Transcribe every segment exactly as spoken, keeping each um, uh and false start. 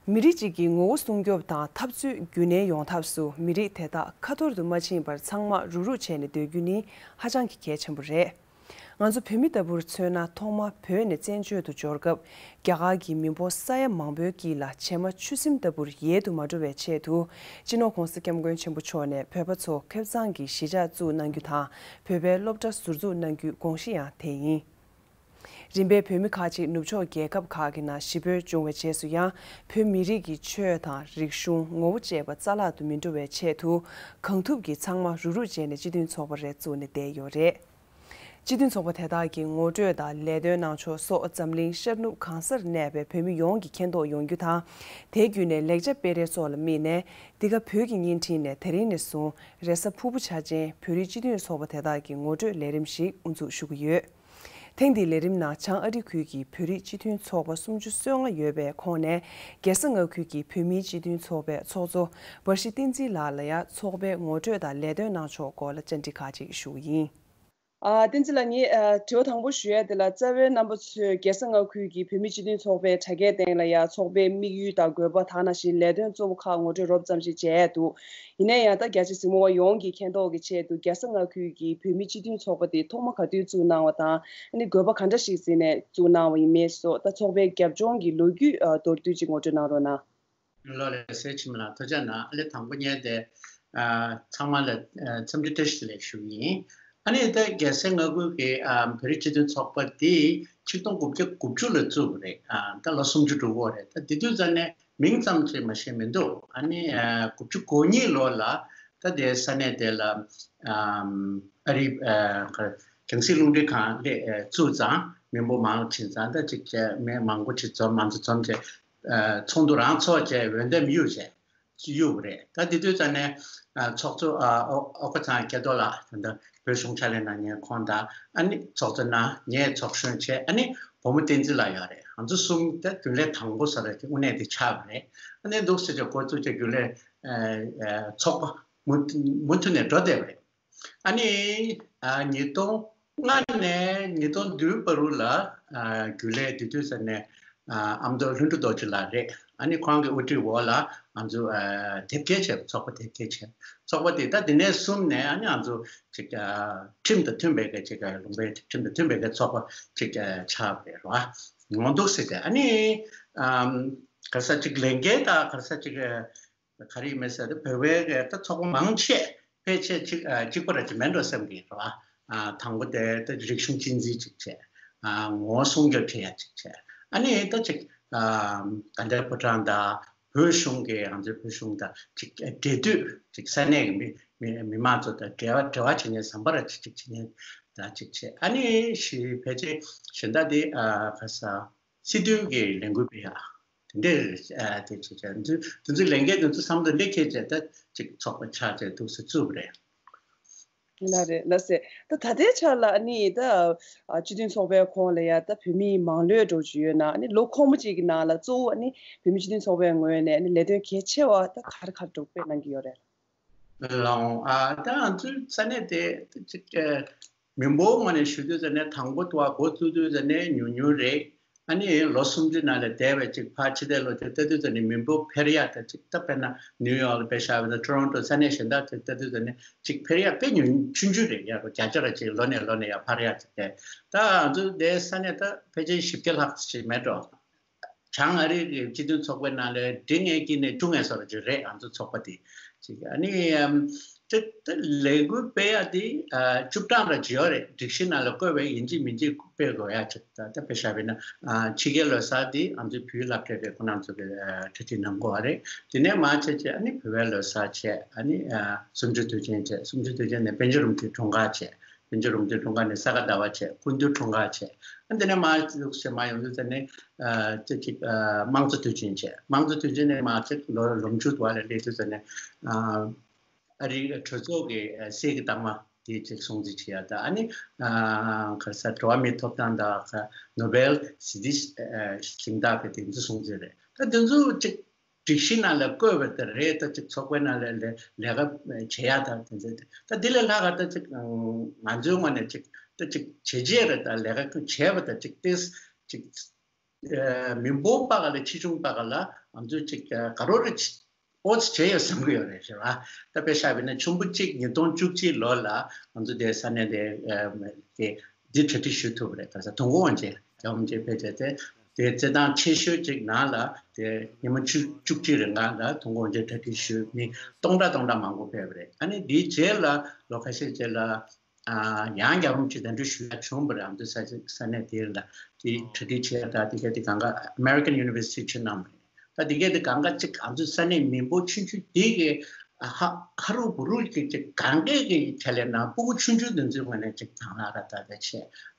མི་རིགས་གཅིག་གི་ངོ་བོ་སྲུང་སྐྱོབ་དང་འཐབ་རྩོད་རྒྱུན་གནས་ཡོང་ཐབས་སུ་མི་རིགས་དེ་དག་ཁ་ཐོར་དུ་མ་ཕྱིན་པར་ཚང་མ་རུག་རུག་བྱས་ནས་སྡོད་རྒྱུ་ནི་ཧ་ཅང་གི་གལ་ཆེན་པོ་རེད། ང་ཚོ་བོད་མི་ལྟ་བུར་མཚོན་ན། ཐོག་མ་བོད་ནས་བཙན་བྱོལ་དུ་འབྱོར་སྐབས། རྒྱ་གར་གྱི་མི་འབོར་ས་ཡ་མང་པོའི་དཀྱིལ་ལ་བྱེ་མ་ཆུ་སྲིན་ལྟ་བུར་ཡལ་དུ་མ་འགྲོ་བའི་ཆེད་དུ། སྤྱི་ནོར་༧གོང་ས་༧སྐྱབས་མགོན་ཆེན་པོ་མཆོག་ནས་བོད་པ་ཚོ་ཁེ་གཙང་གི་གཞིས་ཆགས་བཙུགས་གནང་རྒྱུ་དང་། བོད་པའི་སློབ་གྲྭ་ཟུར་འཛུགས་གནང་རྒྱུའི་དགོངས་གཞི་ཡང་དེ་ཡིན། རིམ་པས་བོད་མི་ཁག་ཅིག་ནུབ་ཕྱོགས་རྒྱལ་ཁབ་ཁག་གི་ནང་གཞིས་སྤོས་བྱུང་བའི་རྗེས་སུ་ཡང་། བོད་མི་རིགས་ཀྱི་ཆོས་དང་རིག་གཞུང་། ངོ་བོ་བཅས་པ་རྩ་བརླག་ཏུ་མི་འགྲོ་བའི་ཆེད་དུ། གང་ཐུབ་ཀྱིས་ཚང་མ་རུག་རུག་བྱས་ནས་སྤྱི་མཐུན་ཚོགས་པ་རེ་བཙུགས་ནས་བསྡད་ཡོད་རེད། སྤྱི་མཐུན་ཚོགས་པ་དེ་དག་གི་ངོ་སྤྲོད་དང་ལས་དོན་གནང་ཕྱོགས་སོགས་འཛམ་གླིང་ཤར་ནུབ་གང་སར་གནས་པའི་བོད་མི་ཡོངས་ཀྱིས་མཁྱེན་རྟོགས་ཡོང་རྒྱུ་དང་། དེ་བརྒྱུད་ནས་ལེགས་ཆ་སྤེལ་རེས་སོགས་ལ་དམིགས་ནས། འདི་ག་བོད་ཀྱི་བརྙན་འཕྲིན་ནས་དེ་རིང་ནས་བཟུང་རེས་གཟའ་ཕུར་བུ་ཆ་ཅན། བོད་རིགས་སྤྱི་མཐུན་ཚོགས་པ་དེ་དག་གི་ངོ་སྤྲོད་ལས་རིམ་ཞིག་དབུ་འཛུགས་ཞུ་གི་ཡོད། ཐེངས་འདིའི་ལས་རིམ་ནང་བྱང་ཨ་རི་ཁུལ་གྱི་བོད་རིགས་སྤྱི་མཐུན་ཚོགས་པ་སུམ་ཅུ་སོ་ལྔ་ཡོད་པའི་ཁོངས་ནས། རྒྱལ་ས་མངའ་ཁུལ་གྱི་བོད་མིའི་སྤྱི་མཐུན་ཚོགས་པའི་ཚོགས་གཙོ་འབའ་ཧྲི་བསྟན་འཛིན་ལགས་ལ་ཡང་ཚོགས་པའི་ངོ་སྤྲོད་དང་ལས་དོན་གནང་ཕྱོགས་སྐོར་ལ་བཅར་འདྲི་ཁག་ཅིག་ཞུ་གི་ཡིན། ཨ། བསྟན་འཛིན་ལགས། ངས་ཨ་དྲི་བ་དང་པོ་ཞུ་ཡས་དེ་ལ། རྩ་བའི་རྣམ་པ་ཚོས་རྒྱལ་ས་མངའ་ཁུལ་གྱི་བོད་མིའི་སྤྱི་མཐུན་ཚོགས་པའི་དྲ་རྒྱའི་སྟེང་ལ་ཡང་ཚོགས་པའི་དམིགས་ཡུལ་དང་དགོས་པ། དེ་ནང་བཞིན་ལས་དོན་གཙོ་བོ་ཁག་ངོ་སྤྲོད་རོབ་ཙམ་ཞིག་བྱས་འདུག་ཡིན་ན་ཡང་ད་རྒྱ་ཆེ་གཟིགས་མོ་བ་ཡོངས་ཀྱིས་མཁྱེན་རྟོགས་ཀྱི་ཆེད་དུ། རྒྱལ་ས་མངའ་ཁུལ་གྱི་བོད་མིའི་སྤྱི་མཐུན་ཚོགས་པ་དེ་ཐོག་མ་ག་དུས་བཙུགས་གནང་བ་དང་། ཨ་ནི་དགོས་པ་ག་འདྲ་ཞིག་འཛིན་ནས་བཙུགས་གནང་བ་ཡིན་མིན་སོགས། ད་ཚོགས་པའི་རྒྱབ་ལྗོངས་ཀྱི་ལོ་རྒྱུས་ཨ་མདོར་བསྡུས་ཅིག་ངོ་སྤྲོད་གནང་རོགས་གནང་། ལགས་སོ། ལགས་སོ། འཚམས་འདྲི་ཞུ་ཡ། ཨ་ལས་དང་པོ་ངས་དེ་ཨ་ཚང་མ་ལ་ཨ་འཚམས་འདྲི་བཀྲ་ཤིས་བདེ་ལེགས་ཞུ་གི་ཡིན། ཨ་ནི་ད་རྒྱལ་སའི་མངའ་ཁུལ་གྱི་ཨ་བོད་རིགས་སྤྱི་མཐུན་ཚོགས་པ་འདི་ཆིག་སྟོང་དགུ་བརྒྱ་དགུ་བཅུ་ལ་བཙུགས་པ་རེད། ཨ་ད་ལོ་སུམ་ཅུ་འགྲོ་གི་ཡོད་རེད། ད་དེ་དུས་ཙམ་ནས་མིང་ཙམ་ཅིག་མ་ཤེས་མི་འདུག་ཨ་ནི་ཨ་དགུ་བཅུ་གོ་གཉིས་ལོ་ལ་ད་དེ་ས་གནས་དེ་ལ་ཨ་ཨ་རི་ཨ་གངས་སྐྱིད་རླུང་འཕྲིན་ཁང་ལས་ཨ་བཙུགས་ཙང་། མི་འབོར་མང་ཕྱིན་ཙང་། ད་ཅིག་མི་མང་པོ་ཅིག་འཛོམས། མང་ཚོགས་འཛོམས་བྱས། ཨ་ཚོགས་འདུ་རང་ཚོགས་བྱས། འོས་འདེམས་གཡུགས་བྱས་གཡུགས་པ་རེད། ད་དེ་དུས་ཙམ་ནས་ཨ་ཚོགས་གཙོ་ཨ་ཨོ་ཨོ་ཀ་ཚང་སྐལ་རྡོར་ལགས། ད་ལྟ་བོད་གཞུང་ཕྱག་ལས་གནང་མཁན་ཁོང་དང་། ཨ་ནི་ཚོགས་གཙོ་གནང་། ངས་ཚོགས་གཞོན་བྱས། ཨ་ནི་བུ་མོ་བསྟན་འཛིན་ལགས་ཡོད་རེད། ང་ཚོ་གསུམ་ད་རྒྱུན་ལས་དང་པོ་ཟེར་ཡ་དེ་དངོས་གནས་དེ་ཆགས་པ་རེད། ཨ་ནི་འདུག་སེ་བྱས་འགོ་བཙུགས་བྱས་རྒྱུན་ལས་ཨ་ཨ་ཚོགས་པ་མུ་མུ་མཐུད་ནས་འགྲོ་བསྡད་པ་རེད། ཨ་ནི་ཨ་ཉིས་སྟོང་ལྔ་ནས་ཉིས་སྟོང་བདུན་བར་དུ་ལ་ཨ་རྒྱུན་ལས་དེ་དུས་ཙམ་ནས་ཨ་ཨ་མདོ་ལྷུན་གྲུབ་རྡོ་རྗེ་ལགས་རེད། ཨ་ནི་ཁོང་གི་དབུ་ཁྲིད་འོག་ལ་ང་ཚོ་ཨ་དེབ་སྐྱེལ་བྱས། ཚོགས་པ་དེབ་སྐྱེལ་བྱས། ཚོགས་པ་དེ་ད་དེ་ནས་བཟུང་ནས་ཨ་ནི་ང་ཚོ་ཅིག་ཨ་ཁྲིམས་དང་མཐུན་པའི་གི་ཅིག་ཨ་ལུང་པའི་ཁྲིམས་དང་མཐུན་པའི་གི་ཚོགས་པ་ཅིག་ཨ་ཆགས་པ་རེད་ར། ངོ་འདུག་སེ་བྱས། ཨ་ནི་ཨམ་ག་རེ་ཟེར། ཅིག་ལས་འགན་དང་ག་རེ་ཟེར། ཅིག་ཨ་ག་རེ་ཡིན་མིན་ཟེར་ན། བོད་པའི་གི་ད་ཚོགས་པ་མང་ཆེ་ཕལ་ཆེར་གཅིག་ཨ་གཅིག་པ་ར་ཅིག་མེད་འགྲོ་བསམ་གྱི་རེད་བ། ཨ་དང་པོ་དེ་ད་རིག་གཞུང་གཅེས་འཛིན་ཅིག་བྱས། ཨ་ངོ་བོ་སྲུང་སྐྱོབ་བྱེད་ཡ་ཅིག་བྱས། ཨ་ནི་ད་ཅིག་ཨ་དགའ་ལྡན་ཕོ་བྲང་དང་བོད་གཞུང་གི། ང་ཚོའི་བོད་གཞུང་དང་ཅིག་འབྲེལ་མཐུད། ཅིག་ས་གནས་ཀྱི་མི་མི་མི་མང་ཚོ་དང་འབྲེལ་བ་འབྲེལ་བ་བྱེད་མཁན་ཟམ་པ་ར་ཅིག་ཅིག་བྱེད་མཁན་དང་ཅིག་བྱས། ཨ་ནི་ཞེ་ཕལ་ཆེར་གཞན་དག་དེ་ཨ་ག་རེ་ཟེར། སྲིད་དོན་གྱི་ལས་འགུལ་སྤེལ་ཡ་དེ་འདྲས་ཨ་དེ་བྱས་བྱས། དེ་ཚོ་དེ་ཚོའི་ལས་འགན་དེ་ཚོ་བསམ་བློ་འདི་འཁྱེར་བྱས། ད་ཅིག་ཚོགས་པ་ཆགས་བྱས་འདུག་སེ་བཙུགས་པ་རེད། ལགས་རེད། ལགས་སེ། ད་ད་ལྟའི་ཆར་ལ་ཨ་ནི་ད་ཨ་སྤྱི་མཐུན་ཚོགས་པའི་ཁོངས་ལ་ཡ་ད་བོད་མི་མང་ལོས་འགྲོ་བཞིན་ཡོད་ན། ཨ་ནི་ལོ་འཁོར་མོ་གཅིག་གི་ནང་ལ་གཙོ་བོ་ཨ་ནི་བོད་མི་སྤྱི་མཐུན་ཚོགས་པའི་ངོས་ནས་ཨ་ནི་ལས་དོན་གལ་ཆེ་བ་ད་ག་རེ་ག་རེ་སྒྲུབ་སྤེལ་གནང་གི་ཡོད་རེད། ལགས་འོང་། ཨ་ད་ང་ཚོའི་ས་གནས་དེ་ཅིག་ཨ་མི་འབོར་ངོས་ནས་ཞུ་དུས་ཙམ་ནས། དང་པོ་དུ་འགོ་བཙུགས་དུས་ཙམ་ནས་ཉུང་ཉུང་རེད། ཨ་ནི་ལོ་སུམ་ཅུ་ནང་ལ་བསྡད་པའི་ཅིག་ཕར་ཕྱི་བལྟས་ལོ་དེ་ལྟ་དུས་ཙམ་ནས་མི་འབོར་འཕར་ཡ་དང་ཅིག་ད་དཔེར་ན་ནིའུ་ཡོག་ལ་དཔེ་བཞག་པ་ན། ཊོ་རོན་ཊོ། ས་གནས་གཞན་དག་དེ་ལྟ་དུས་ཙམ་ནས་ཅིག་འཕར་ཡ་དཔེ་ཉུང་ཆུང་ཆུང་རེད། ཡ་རོ་བརྒྱ་ཆ་ར་ཅིག་ལོ་ནས་ལོ་ནས་ཡ་འཕར་ཡ་ཅིག་རེད། ད་ང་ཚོ་འདིའི་ས་གནས་ད་ཕལ་ཆེར་བཞི་བརྒྱ་ལྷག་ཅིག་མེད་འགྲོ། བྱང་ཨ་རི་གི་སྤྱི་མཐུན་ཚོགས་པའི་ནང་ལ་འབྲིང་ངེས་ཀྱི་ནས་ཆུང་ངེས་སོགས་ཅིག་རེད། ང་ཚོ་ཚོགས་པ་དེ་ཅིག་ཨ་ནི་ཨམ་ཅིག་ད་ལས་འགུལ་སྤེལ་ཡ་དེ་ཨ་བཅུ་གྲངས་ལ་ཅིག་ཡོད་རེད། སྒྲིག་གཞི་ནང་ལ་བཀོད་པའི་ཡིན་གཅིག་མིན་གཅིག་སྤེལ་དགོས་ཡ་ཅིག་ད་ད་དཔེ་བཞག་པ་ཡིན་ན། ཨ་ཕྱི་རྒྱལ་ལོ་གསར་དེ་ང་ཚོའི་བོད་ཡིག་སློབ་གྲྭའི་རེད། ཁོང་རྣམ་ཚོ་གི་ཨ་གྲ་སྒྲིག་གནང་དགོས་པ་རེད། དེ་ནས་མར་བྱས་བྱས་ཨ་ནི་བོད་པའི་ལོ་གསར་བྱས། ཨ་ནི་ཨ་གསུམ་བཅུའི་དུས་ཆེན་བྱས། གསུམ་བཅུའི་དུས་ཆེན་ནས་པཎ་ཆེན་རིན་པོ་ཆེའི་འཁྲུངས་སྐར་བྱས། པཎ་ཆེན་རིན་པོ་ཆེའི་འཁྲུངས་སྐར་ནས་ས་ག་ཟླ་བ་བྱས། སྐུ་མདུན་འཁྲུངས་སྐར་བྱས། ཨ་དེ་ནས་མར་ཅིག་ཞིག་མར་ཡོང་དུས་ཙམ་ནས་ཨ་ཅིག་ཅིག་ཨ་དམངས་གཙོ་དུས་ཆེན་བྱས། དམངས་གཙོ་དུས་ཆེན་ནས་མར་ཅིག་ལོ་ལོ་མཇུག་ཏུ་བ་ལ་སླེབས་དུས་ཙམ་ནས་ཨ་ཨ་རིའི་གྲོས་ཚོགས་ཀྱི་ཨ་སྲིད་ཀྱི་རྟགས་མ་དེ་ཅིག་སྲུང་བརྩི་བྱེད་ཡ་དང་། ཨ་ནི་ཨ་ག་རེ་ཟེར། འགྲོ་བ་མིའི་ཐོབ་ཐང་དང་། ནོ་བེལ་ཞི་བདེའི་ཨ་གཟེངས་རྟགས་ཀྱི་དེ་ཚོ་སྲུང་བརྩི་རེད། ད་དེ་ཚོ་ཅིག་སྒྲིག་གཞི་ནང་ལ་བཀོད་པ་དེ་རེད། ད་ཅིག་ཚོགས་པའི་ནང་ལ་ལས་ལས་ཀ་བྱེད་ཡ་དང་དེ་ཚོ། ད་འདི་ལས་ལྷག་ག་ད་ཅིག་ང་ཚོའི་ངོས་ནས་ཅིག་ད་ཅིག་བྱས་རྗེས་རེད། ད་ལས་ཀ་བྱས་པ་ད་ཅིག་ཏིས་ཅིག་ མི་འབོར་པ་ག་ལ་ཆེ་ཆུང་པ་ག་ལ་ང་ཚོས་ཅིག་ག་རོ་རེ་ཨོ་ཙི་བྱས་ཡོད་བསམ་གི་ཡོད་རེད་ཞེས་པ། ད་དཔེ་བཞག་པ་ཡིན་ན་ཆུང་བུ་གཅིག་ཉིས་སྟོང་བཅུ་གཅིག་ལོ་ལ་ང་ཚོ་དེ་ས་གནས་དེ་དེ་འདི་གྲ་སྒྲིག་ཞུ་ཐུབ་པ་རེད། ག་ས་དུས་འཁོར་དབང་ཆེན་རྒྱལ་བ་རིན་པོ་ཆེ་ཕེབས་བྱས་དེ་དེ་རྩེད་ཐང་ཆེ་ཤོས་གཅིག་ནང་ལ་དེ་ཉི་མ་བཅུ་བཅུ་གཅིག་རིང་གང་ལ་དུས་འཁོར་དབང་ཆེན་གྲ་སྒྲིག་ཞུ་མི་སྟོང་ཕྲག་སྟོང་ཕྲག་མང་པོ་ཕེབས་པ་རེད། ཨ་ནི་འདིའི་རྗེས་ལ་ལོ་ཁ་ཤས་རྗེས་ལ། ཡང་རྒྱལ་བ་རིན་པོ་ཆེ་གདན་འདྲེན་ཞུ་ཡ་བྱུང་བ་རེད། ཨ་མདོ་ས་ས་གནས་དེ་ལ་དེ་གྲ་སྒྲིག་བྱེད་ཡ་དང་དེ་ག་དེ་གང་ག་American University ཆུ་ནང་རེད། ད་དེ་ག་དེ་གང་ག་ཅིག་ཨ་མདོ་ས་གནས་མི་འབོར་ཆུང་ཆུང་དེ་གི་ཧ་ཧ་རུ་བུ་རུ་ཅིག་ཅིག་གང་ག་གི་ཆ་ལས་ན་སྤུ་གུ་ཆུང་ཆུང་དེ་ཚོའི་ངོས་ནས་ཅིག་དང་ལ་ར་ད་ད་བྱས་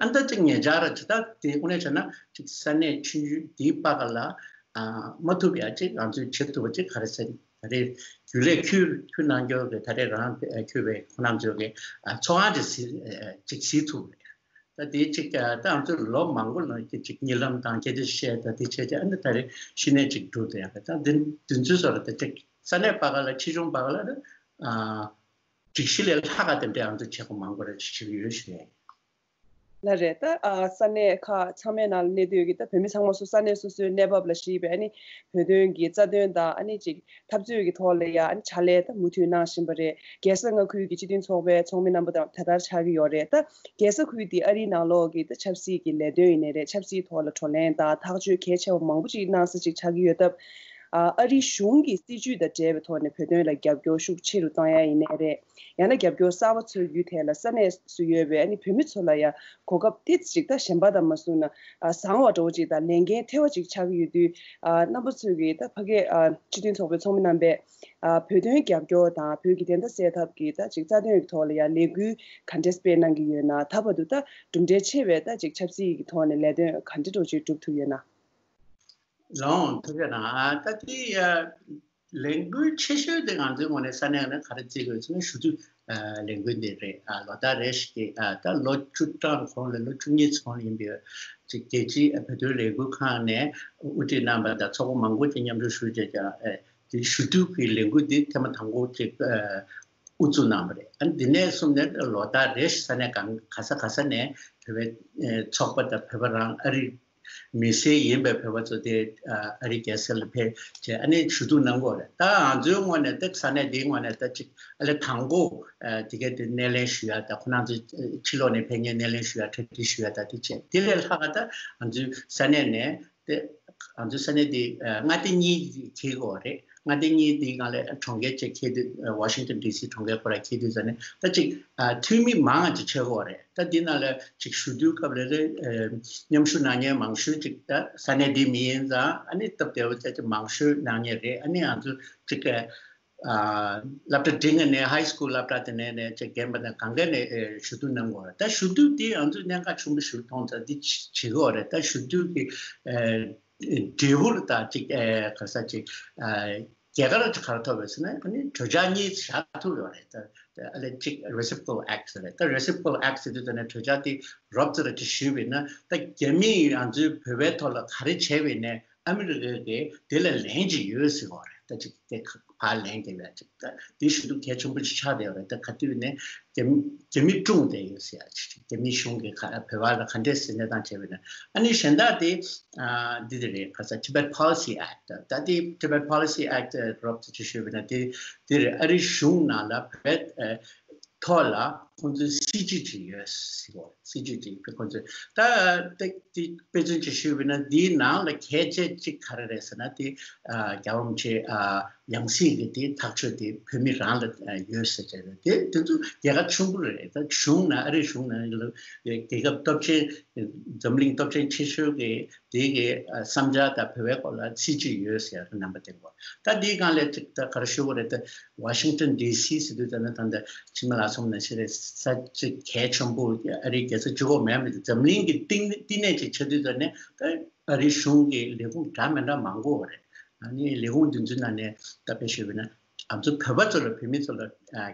ཨ་ད་ཅིག་ཉེ་ཆར་ར་ཅིག་ད་དེ་དངོས་གནས་བྱས་ན་ཅིག་ས་གནས་ཆུང་ཆུང་དེའི་པ་ག་ལ་མ་ཐུབ་ཡ་ཅིག་ང་ཚོས་བྱེད་ཐུབ་པ་ཅིག་ག་རེ་ཟེར། ད་རེས་རྒྱུན་ལས་ཁུར་ཁུར་གནང་རྒྱུ་གི་ད་རེས་རང་ཁུར་བའི་ཁོ་རང་ཚོ་གི་ཚོགས་ཁང་ཅིག་གཟིགས་ཅིག་གཟིགས་ཐུབ་རེད། ད་དེ་ཅིག་ད་ང་ཚོ་ལོ་མང་པོ་ནང་གི་ཅིག་གཉིད་ལམ་དང་སྐད་ཆ་བཤད་ད་དེ་བྱས་ཀྱི་ཨ་ནི་ད་རེས་གཞི་ནས་ཅིག་འགྲུབ་དེ་ཡང་ད་འདི་འདི་ཚོའི་སོགས་ལ་ད་ཅིག་ས་གནས་པ་ག་ལ་ཆེ་ཆུང་པ་ག་ལ་ད་སྒྲིག་གཞི་ལས་ལྷག་ག་དེ་འདྲའི་ང་ཚོ་བྱེད་སྒོ་མང་པོ་རེ་ཅིག་བྱེད་ཀྱི་ཡོད་ཞུ་ཡ་ཡིན། ལ་རེད། ད་ཨ་ས་གནས་ཁག་ཚང་མའི་ནང་ལ་གནས་སྡོད་ཀྱི་ད་བོད་མི་ཚང་མ་སོ་ས་གནས་སོ་སོའི་གནས་བབ་ལ་གཞིགས་པའི་ཨ་ནི་བོད་དོན་གྱི་རྩ་དོན་དང་ཨ་ནི་ཅིག་འཐབ་རྩོད་ཀྱི་ཐོག་ལ་ཡ་ཨ་ནི་ཕྱག་ལས་ད་མུ་མཐུད་གནང་བཞིན་པ་རེད། རྒྱལ་ས་མངའ་ཁུལ་གྱི་སྤྱི་མཐུན་ཚོགས་པའི་ཚོགས་མི་རྣམ་པ་དང་དེ་ལྟར་ཆགས་ཀྱི་ཡོད་རེད། ད་རྒྱལ་ས་ཁུལ་འདི་ཨ་རིའི་ནང་ལོགས་ཀྱི་ད་ཆབ་སྲིད་ཀྱི་ལས་དོན་ཡིན་ནའི་རེད། ཆབ་སྲིད་ཐོག་ལ་བགྲོ་གླེང་དང་ཐག་གཅོད་གལ་ཆེ་བ་མང་པོ་ཅིག་གནང་ས་ཅིག་ཆགས་ཀྱི་ཡོད་སྟབས། ཨ་ཨ་རིའི་གཞུང་གི་སྲིད་ཇུས་དང་འབྲེལ་བའི་ཐོག་ནས་བོད་དོན་ལ་རྒྱབ་སྐྱོར་ཤུགས་ཆེ་རུ་གཏོང་ཡ་ཡིན་ནའི་རེད། ཡང་ན་རྒྱབ་སྐྱོར་གསར་པ་འཚོལ་རྒྱུའི་ཐད་ལ་ས་གནས་སུ་ཡོད་པའི་ཨ་ནི་བོད་མི་ཚོ་ལ་ཡང་གོ་སྐབས་ཏོག་ཙམ་ཅིག་ད་གཞན་པ་དང་མ་བཟུང་ན་ཨ་བཟང་བ་འདྲ་བོ་ཅིག་དང་ལས་འགན་ཐེ་བ་ཅིག་ཆགས་ཀྱི་ཡོད་དུས། ཨ་རྣམ་པ་ཚོས་ཀྱིས་ད་ཕ་གིའི་ཨ་སྤྱི་མཐུན་ཚོགས་པའི་ཚོགས་མི་རྣམ་པས་ཨ་བོད་དོན་རྒྱབ་སྐྱོར་དང་བོད་ཀྱི་བདེན་མཐའ་གསལ་ཐབས་ཀྱི་ད་ཅིག་རྩ་དོན་གྱི་ཐོག་ལ་ཡང་ལས་འགུལ་ག་འདྲས་སྤེལ་གནང་གི་ཡོད་ན། ད་བར་དུ་ད་གྲུབ་འབྲས་ཆེ་བའི་ད་ཅིག་ཆབ་སྲིད་ཀྱི་ཐོག་ནས་ལས་དོན་ག་འདྲས་འདྲ་བོ་ཅིག་སྒྲུབ་ཐུབ་ཡོད་ན། ལོང་ཐུགས་རྗེ་གནང་། ཨ་ད་དེ་ཡ་ལས་འགུལ་ཆེ་ཤོས་དེ་ང་ཚོའི་ངོས་ནས་ས་གནས་ནས་ག་རེ་བརྩི་དགོས་ཟེར་ན་ཞུ་གཏུག་ལས་འགུལ་འདི་རེད། ཨ་ལོ་ལྟར་རེ་ཞིག་གི་ཨ་ད་ལོ་བཅུ་གྲངས་གོང་ལ་ལོ་བཅུ་གཉིས་ཚུན་ཡིན་པའི་ཅིག་རྒྱལ་སྤྱིའི་བོད་དོན་ལས་འགུལ་ཁང་ནས་དབུ་ཁྲིད་གནང་བ་དང་ཚོགས་པ་མང་པོ་ཅིག་མཉམ་ཞུགས་ཞུས་བྱས་ཀྱང་ཨ་དེ་ཞུ་གཏུག་གི་ལས་འགུལ་འདི་ཐེངས་མ་དང་པོ་ཅིག་ཨ་དབུ་བཙུགས་གནང་བ་རེད། ཨ་འདི་ནས་བཟུང་ནས་ལོ་ལྟར་རེ་ཞིག་ས་གནས་གང་ག་ས་ག་ས་ནས་བོད་པའི་ཚོགས་པ་དང་བོད་པ་རང་ཨ་རི་མི་སེར་ཡིན་པའི་བོད་པ་ཚོ་དེ་ཨ་རི་རྒྱལ་ས་ལ་ཕེབས་བྱས་ཨ་ནི་ཞུ་གཏུག་གནང་གི་ཡོད་རེད། ད་ང་ཚོའི་ངོས་ནས་ད་ས་གནས་འདིའི་ངོས་ནས་ད་ཅིག་ཨ་ལས་དང་པོ་དེ་ག་དེ་སྣེ་ལེན་ཞུ་ཡ་ད་ཁོ་རང་ཚོ་ཕྱི་ལོགས་ནས་ཕེབས་མཁན་སྣེ་ལེན་ཞུ་ཡ་གྲ་སྒྲིག་ཞུ་ཡ་ད་དེ་བྱས་དེ་ལས་ལྷག་ག་ད་ང་ཚོའི་ས་གནས་ནས་དེ་ང་ཚོའི་ས་གནས་འདི་མངའ་སྡེ་གཉིས་འཁེལ་གི་ཡོད་རེད། མངའ་སྡེ་གཉིས་འདིའི་ནང་ལས་གྲོང་ཁྱེར་གཅིག་འཁེལ་དུས་ཝ་ཤིང་ཏོན་ཌི་སི་གྲོང་ཁྱེར་ཁོ་ར་འཁེལ་དུས་ཙ་ནས་ད་ཅིག་འཐུས་མི་མང་ཅིག་ཆགས་ཀྱི་ཡོད་རེད། ད་འདི་ནང་ལ་ཅིག་ཞུ་གཏུག་སྐབས་ལ་ལས་མཉམ་ཞུགས་གནང་མཁན་མང་ཤོས་ཅིག་ད་ས་གནས་འདི་མི་ཡིན་ཙང་ཨ་ནི་སྟབས་བདེ་བོ་ཅིག་མང་ཤོས་གནང་མཁན་རེད། ཨ་ནི་ང་ཚོ་ཅིག་སློབ་གྲྭ་འབྲིང་ངེས་ནས་ཧའི་སི་ཀུལ་སློབ་གྲྭ་དེ་ནས་ནས་ཅིག་རྒན་པ་དང་གང་ག་ནས་ཞུ་གཏུག་གནང་གི་ཡོད་རེད། ད་ཞུ་གཏུག་འདི་ང་ཚོས་གནད་འགག་ཆེན་པོ་ཞིག་མཐོང་ཙང་འདི་བྱེད་ཀྱི་ཡོད་རེད། ད་ཞུ་གཏུག་གི་འབྲས་བུ་ལ་ད་ཅིག་ག་ས་ཅིག་རྒྱལ་ཁ་ལ་ཅིག་ག་རེ་ཐོབ་པ་ཟེར་ན་ཨ་ནི་གྲོས་འཆར་གཉིས་བཞག་ཐུབ་ཡོད་རེད། ད་ཨ་ལས་ཅིག་Reciprocal Act ཟེར་རེད། ད་Reciprocal Act ཟེར་དུས་ད་ནས་གྲོས་འཆར་དེ་རོབ་ཙམ་རེ་ཅིག་ཞུས་པ་ཡིན་ན་ད་རྒྱ་མིས་ང་ཚོའི་བོད་པའི་ཐོག་ལ་ག་རེ་བྱས་པ་ཡིན་ནའི་ཨ་མི་རི་ཀ་གིས་དེ་ལ་ལན་ཅིག་ཡོད་ཟེར་བ་རེད། ད་ཅིག་དེ་ཕར་ལན་དེ་ལ་ཅིག་ད་དེ་ཞུ་གཏུག་གལ་ཆེན་པོ་ཅིག་ཆགས་བསྡད་ཡོད་རེད། ད་ག་དུས་ནས་རྒྱ་རྒྱ་མི་ཀྲུང་བསྡད་ཡོད་ཟེར་ཡ་ཅིག་རྒྱ་མི་གཞུང་གིས་ག་བོད་པ་ལ་ག་འདྲས་སེམས་ཁྲལ་བཏང་བྱས་པ་ཡིན་ན་ཨ་ནི་གཞན་དག་དེ་འདི་དེ་རེད། ག་ས་Tibet Policy Act ད་དེ་Tibet Policy Act རོབ་ཙམ་ཅིག་ཞུས་པ་ཡིན་ན་དེ་དེ་རེད། ཨ་རི་གཞུང་ནང་ལ་བོད་ཐོག་ལ་ཁོང་ཚོའི་སྲིད་ཇུས་ཅིག་ཡོད་ཟེར་གོ། སྲིད་ཇུས་ཅིག་ཁོང་ཚོས་ད་ཏེ་ཏེ་དཔེ་མཚོན་ཅིག་ཞུས་པ་ཡིན་ན་འདིའི་ནང་ལ་གལ་ཆེ་གཅིག་ག་རེ་རེད་ཟེར་ན་དེ་རྒྱལ་བ་རིན་པོ་ཆེ་ཡང་སྲིད་ཀྱི་དེ་ཐག་གཅོད་དེ་བོད་མི་རང་ལ་ཡོད་ཟེར་བྱས་རེད། དེ་དེ་ཚོ་རྒྱལ་ཁ་ཆེན་པོ་རེད། ད་གཞུང་ནང་ཨ་རི་གཞུང་ནང་ལ་རྒྱལ་ཁབ་སྟོབས་ཆེན་འཛམ་གླིང་སྟོབས་ཆེན་ཆེ་ཤོས་ཀྱི་དེ་གི་བསམ་འཆར་དང་བོད་པའི་སྐོར་ལ་སྲིད་ཇུས་ཡོད་ཟེར་རྣམ་པ་དེ་གོ། ད་འདིའི་སྒང་ལས་ཅིག་ད་ག་རེ་ཞུ་དགོས་རེད། ད་ཝ་ཤིང་ཏོན་ཌི་སི་ཟེར་དུས་ད་ནི་ད་ལྟ་ཕྱི་མ་ལ་སོང་ན་ཤི་རེད་ས་ཅིག་གལ་ཆེན་པོ་ཨ་རིའི་རྒྱལ་ས་གཅིག་པོ་མེད་མི་འཛམ་གླིང་གི་གཏིང་བསྟི་གནས་ཅིག་ཆགས་དུས་ད་ནི་ད་ཨ་རིའི་གཞུང་གི་ལས་ཁུངས་འདྲ་མི་འདྲ་མང་པོ་རེད། ཨ་ནི་ལས་ཁུངས་འདི་ཚོའི་ནང་ནས་ད་དཔེ་ཞུས་པ་ན་ང་ཚོ་བོད་པ་ཚོ་ལ་བོད་མི་ཚོ་ལ་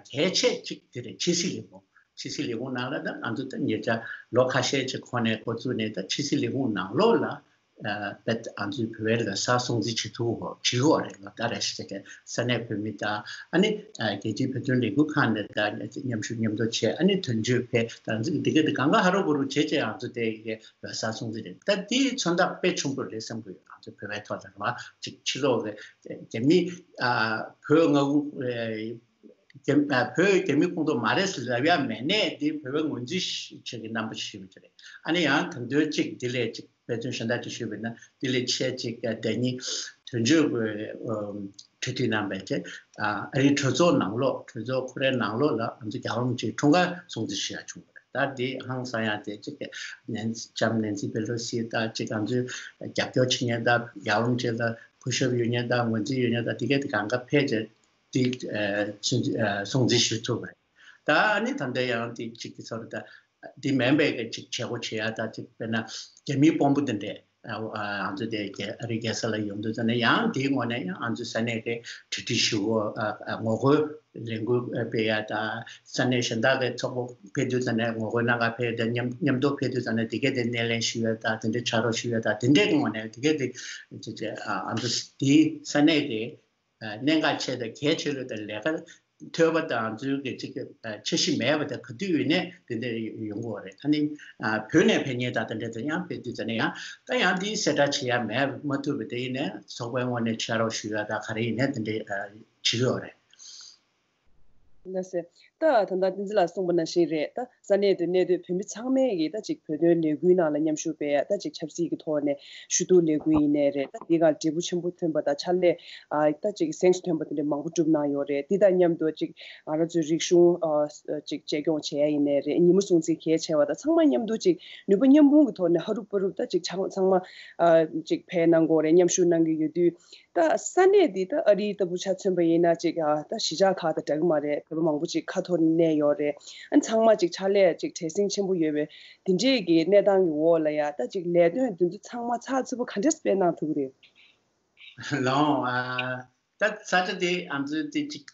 གལ་ཆེ་གཅིག་དེ་རེད། ཕྱི་སྲིད་ལས་ཁུངས། ཕྱི་སྲིད་ལས་ཁུངས་ནང་ལ་ད་ང་ཚོ་ད་ཉེ་ཆར་ལོ་ཁ་ཤས་ཅིག་གོང་ནས་འགོ་བཙུགས་ནས་ད་ཕྱི་སྲིད་ལས་ཁུངས་ནང་ལོགས་ལ་ ཨ་པད་ང་ཚོའི་བོད་པའི་ལོ་གསར་སྲུང་བརྩི་བྱེད་ཐུབ་བོ་བྱེད་དགོས་རེད། ལོ་ལྟར་རེ་ཞིག་ས་གནས་བོད་མི་དང་ཨ་ནི་རྒྱལ་སྤྱིའི་བོད་དོན་ལས་འགུལ་ཁང་ནས་ད་མཉམ་ཞུགས་མཉམ་དུ་བྱས། ཨ་ནི་དོན་གཅོད་ཕེ་ད་འདི་ག་དེ་གང་ག་ཧ་རུ་བུ་རུ་བྱས་བྱས་ང་ཚོ་དེ་གི་ལོ་གསར་སྲུང་བརྩི་རེད། ད་དེའི་མཚོན་རྟགས་དཔེ་ཆེན་པོ་རེད་བསམ་གི་ཡོད། ང་ཚོ་བོད་པའི་ཐོག་ལ་རེད་བ། ཅིག་ཕྱི་ལོགས་གི་རྒྱ་མི་ཨ་བོད་ང་རྒྱ་ཨ་བོད་རྒྱ་མི་ཁོངས་གཏོགས་མ་རེད་ཟེར་ལབ་ཡ་མེད་ནས་དེ་བོད་པའི་ངོས་འཛིན་བྱེད་ཀྱི་རྣམ་པ་ཞིག་ཡོད་ཀྱི་རེད། ཨ་ནི་ཡང་ད་དུང་གཅིག་དེ་ལས་གཅིག་དཔེ་མཚོན་གཞན་དག་ཅིག་ཞུས་པ་ཡིན་ན་དེ་ལས་ཆེ་གཅིག་ཟླ་ཉིན་དོན་གཅོད་ཀྱི་གྲོས་མཐུན་གནང་བའི་ཆེད་ཨ་རིའི་གྲོས་ཚོགས་ནང་ལོགས་གྲོས་ཚོགས་ཁོ་རའི་ནང་ལོགས་ལ་ང་ཚོ་རྒྱལ་བ་རིན་པོ་ཆེའི་འཁྲུངས་སྐར་སྲུང་བརྩི་ཞུ་ཡ་བྱུང་བ་རེད། ད་དེ་ཧང་སང་ཡ་དེ་གཅིག་ནན་ལྕམ་ནན་སི་པེ་ལོ་སི་དང་གཅིག་ང་ཚོའི་རྒྱབ་སྐྱོར་བྱེད་མཁན་དང་རྒྱལ་བ་རིན་པོ་ཆེ་ལ་གུས་ཞབས་ཡོད་མཁན་དང་ངོས་འཛིན་ཡོད་མཁན་དང་དེ་གས་དེ་གང་ག་ཕེབས་བྱས་དེ་ཨ་ཚུན་ཨ་སྲུང་བརྩི་ཞུ་ཐུབ་པ་རེད། ད་ཨ་ནི་ད་ལྟ་ཡང་དེ་གཅིག་གི་ཚོར་ད་དེ་མིན་པའི་གི་གཅིག་བྱེད་སྒོ་བྱེད་ཡ་ད་གཅིག་དཔེར་ན་རྒྱ་མིའི་དཔོན་པོ་དེ་འདྲས་ཨ་ང་ཚོ་དེ་རྒྱ་ཨ་རི་རྒྱལ་ས་ལ་ཡོང་དུས་ཙ་ནས་ཡང་དེའི་ངོས་ནས་ཡང་ང་ཚོའི་ས་གནས་ཀྱི་གྲ་སྒྲིག་ཞུ་སྒོ་ཨ་ཨ་ངོ་རྒོལ་ལས་འགུལ་སྤེལ་ཡ་ད་ས་གནས་གཞན་དག་གི་ཚོགས་པ་ཕེབས་དུས་ཙ་ནས་ངོ་རྒོལ་གནང་ག་ཕེབས་ཡ་ད་མཉམ་མཉམ་དུ་ཕེབས་དུས་ཙ་ནས་དེ་གས་དེ་སྣེ་ལེན་ཞུ་ཡ་ད་དེ་འདྲའི་ཕྱག་རོགས་ཞུ་ཡ་ད་དེ་འདྲའི་ངོས་ནས་དེ་གས་དེ་ཅེ་ཅེ་ཨ་ང་ཚོ་དེའི་ས་གནས་ཀྱི་གནད་འགག་ཆེ་དང་གལ་ཆེ་ལོས་དང་ལས་ཀ་ཐོས་པ་དང་ཚུལ་གྱི་ཅིག་འཆར་གཞི་མེད་པ་དང་ག་དུས་ཡོད་ནས་དེ་འདྲ་ཡོང་གི་ཡོད་རེད། ད་ནི་བོད་ནས་ཕེབས་མཁན་དང་དེ་འདྲ་དང་ཡང་ཕེབས་དུས་ཙ་ནས་ཡང་ད་ཡང་འདི་གསལ་བསྒྲགས་བྱེད་ཡ་མེད་མ་ཐུབ་པ་དེ་ཡིན་ནས་ཚོགས་པའི་ངོས་ནས་ཕྱག་རོགས་ཞུ་ཡ་ད་ག་རེ་ཡིན་ནས་དེ་འདྲ་བྱེད་ཀྱི་ཡོད་རེད། ལགས་སེ། ད་ད་ལྟ་བསྟན་འཛིན་ལགས་གསུངས་པ་ནང་བཞིན་རེད། ད་ས་གནས་དུ་གནས་སྡོད་བོད་མི་ཚང་མས་ཀྱིས་ད་ཅིག་བོད་དོན་ལས་འགུལ་ནང་ལ་མཉམ་ཞུགས་སྤེལ་ཡ་ད་ཅིག་ཆབ་སྲིད་ཀྱི་ཐོག་ནས་ཞུ་གཏུག་ལས་འགུལ་ཡིན་ནའི་རེད། ད་འདི་ག་འབྲས་བུ་ཆེན་པོ་ཐོན་པ་དང་ཕྱག་ལས་ཨ་ད་ཅིག་གཟེངས་སུ་ཐོན་པ་དེ་འདྲ་མང་པོ་བསྒྲུབས་གནང་ཡོད་རེད། འདི་དང་མཉམ་དུ་ཅིག་ང་རང་ཚོའི་རིག་གཞུང་ཨ་ཅིག་གཅེས་སྐྱོང་བྱེད་ཡ་ཡིན་ནའི་རེད། ཉིན་མོ་སྲུང་བརྩི་གལ་ཆེ་བ་དང་ཚང་མ་མཉམ་དུ་ཅིག་ནུས་པ་མཉམ་སྤུངས་ཀྱི་ཐོག་ནས་ཧ་རུ་པ་རུ་ད་ཅིག་ཚང་ཚང་མ་ཨ་ཅིག་ཕེབས་གནང་དགོས་རེད། མཉམ་ཞུགས་གནང་གི་ཡོད་དུས། ད་ས་གནས་འདི་ད་ཨ་རིའི་ལྟ་བུ་ཆ་མཚོན་པ་ཡིན་ན་ཅིག་ཨ་ད་གཞིས་ཆགས་ཁག་དང་འདྲ་གི་མ་རེད། བོད་པ་མང་པོ་ཅིག་ཁ་འཐོར་ནས་གནས་ཡོད་རེད། ཨ་ཚང་མ་ཅིག་ཕྱག་ལས་ཅིག་བྲེལ་ཟིང་ཆེན་པོ་ཡོད་པའི་འདི་འདྲས་ཀྱི་གནས་སྟངས་ཀྱི་འོག་ལ་ཡ་ད་ཅིག་ལས་དོན་འདི་ཚོ་ཚང་མ་ཚགས་ཚུད་པོ་ག་འདྲས་སྤེལ་གནང་ཐུབ་ཀྱི་རེད། ལོང་ཨ་ད་ས་ཆ་དེ་ང་ཚོའི་དེ་ཅིག་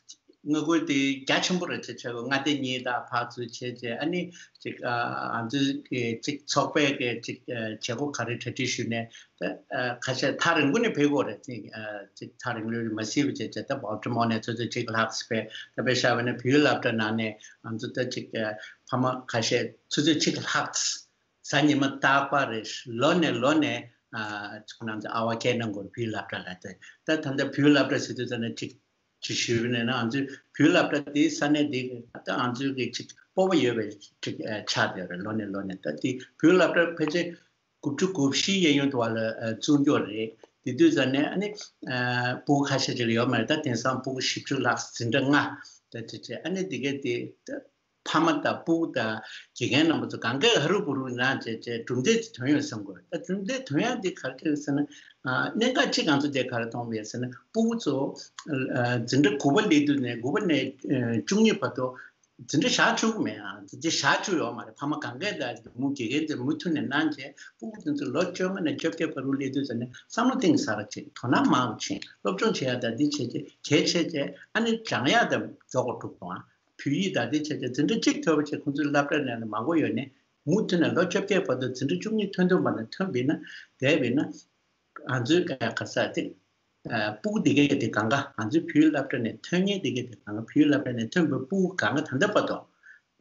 ངོ་རྒོལ་དེ་རྒྱ་ཆེན་པོ་རེད་ཅེས་བྱས་གོ། མངའ་སྡེ་གཉིས་དང་ཕར་ཚུར་བྱས་རྗེས་ཨ་ནི་ཅིག་ཨ་ང་ཚོའི་གི་ཅིག་ཚོགས་པའི་གི་ཅིག་བྱེད་སྒོ་ག་རེ་གྲ་སྒྲིག་ཞུས་ནས། ད་ཨ་ཁ་ཤས་ཐག་རིང་པོ་ནས་ཕེབས་ཀྱི་ཡོད་རེད། ཅིག་ཨ་ཅིག་ཐག་རིང་ལོས་མ་སྲིད་པ་བྱས་བྱས་ད་བོལ་ཊི་མོར་ནས་ཚོད་ཚོད་ཅིག་ལྷག་ཙམ་ཕེབས། ད་དཔེ་བཞག་པ་ན་བོད་ཡིག་སློབ་གྲྭ་ནང་ནས་ང་ཚོ་ད་ཅིག་ཨ་ཕ་མ་ཁ་ཤས་ཚོད་ཚོད་ཅིག་ལྷག་ཙམ་གཟའ་ཉི་མ་རྟག་པར་རེ་ལོ་ནས་ལོ་ནས་ཨ་ཁོ་རང་ཚོ་ཨ་ཝ་སྐད་གནང་དགོས། བོད་ཡིག་སློབ་གྲྭ་ལ་ད་ད་ད་ལྟ་བོད་ཡིག་སློབ་གྲྭ་ཟེར་དུས་ད་ནི་ཅིག་ཅིག་ཞུས་པ་ན་ང་ཚོའི་བོད་སློབ་གྲྭ་དེའི་ས་གནས་དེ་ད་ང་ཚོའི་གི་ཅིག་སྤོབས་པ་ཡོད་པའི་ཅིག་ཨ་ཆགས་བསྡད་ཡོད་རེད། ལོ་ནས་ལོ་ནས་ད་དེ་བོད་སློབ་གྲྭ་ཕལ་ཆེར་དགུ་བཅུ་གོ་བཞི་གཡས་གཡོན་དུ་བ་ལ་ཨ་བཙུགས་འགྱོག་རེད། དེ་དུས་ཙ་ནས་ཨ་ནི་ཨ་སྤུ་གུ་ཁ་ཤས་ཅིག་ལ་ཡོད་མ་རེད། ད་དེང་སང་སྤུ་གུ་བཞི་བཅུ་ལྷག་འཛིན་གྲྭ་ལྔ་ད་དེ་ཚོ་ཨ་ནི་དེ་གས་དེ་ད་ཕ་མ་དང་སྤུ་གུ་དང་དགེ་རྒན་རྣམ་པ་ཚོ་གང་གས་ཧ་རུ་བུ་རུ་གནང་བྱས་བྱས་གྲུབ་འབྲས་ཅིག་ཐོན་ཡོད་བསམ་གི་རེད། ད་གྲུབ་འབྲས་ཐོན་ཡག་འདི་ག་རེ་རེད་ཟེར་ན། ཨ་གནད་འགག་གཅིག་ང་ཚོ་དེ་ག་རེ་མཐོང་བ་ཡོད་ཟེར་ན་སྤུ་གུ་ཚོ་ཨ་འཛིན་གྲྭ་དགུ་པ་སླེབས་དུས་ནས་དགུ་པ་ནས་ཨ་བཅུ་གཉིས་བར་དུ་འཛིན་གྲྭ་བཞག་བཅུག་གི་མེད། ཨ་འཛིན་གྲྭ་བཞག་བཅུག་ཡོད་མ་རེད། ཕ་མ་གང་གས་ད་མུ་དགེ་རྒན་ཚོས་མུ་མཐུད་ནས་གནང་བྱས་སྤུ་གུ་དེ་ཚོ་ལོ་བཅོ་ལྔ་ནས་བཅོ་བརྒྱད་བར་དུ་སླེབས་དུས་ཙ་ནས་བསམ་བློ་གཏིང་ཟབ་ར་ཕྱིན། དོ་སྣང་མང་རུ་ཕྱིན། སློབ་སྦྱོང་བྱེད་ཡག་ད་འདི་བྱས་རྗེས་གལ་ཆེ་རྗེས་ཨ་ནི་སྦྱང་ཡག་ད་མགྱོགས་པོ་འགྲུབ་སོང་། ཨ་བོད་ཡིག་ད་འདི་བྱས་རྗེས་འཛིན་གྲྭ་གཅིག་ཐོན་པ་བྱས་ཁོང་ཚོའི་སློབ་གྲྭ་ནས་ལ་མང་པོ་ཡོད་ནས་མུ་མཐུད་ནས་ལོ་བཅོ་བརྒྱད་བར་དུ་འཛིན་གྲྭ་བཅུ་གཉིས་ཐོན་ཐུབ་པ་ནས་ཐོན་པ་ཡིན་ན་དེ་བས་ན་ང་ཚོའི་ག་ས་དེ་སྤུ་གུ་འདི་གས་དེ་གང་ག་ང་ཚོའི་བོད་ཡིག་སློབ་གྲྭ་ནས་ཐོན་མཁན་འདི་གས་དེ་གང་ག་བོད་ཡིག་སློབ་གྲྭ་ནས་ཐོན་པའི་སྤུ་གུ་གང་ག་ད་ལྟ་བར་དུ་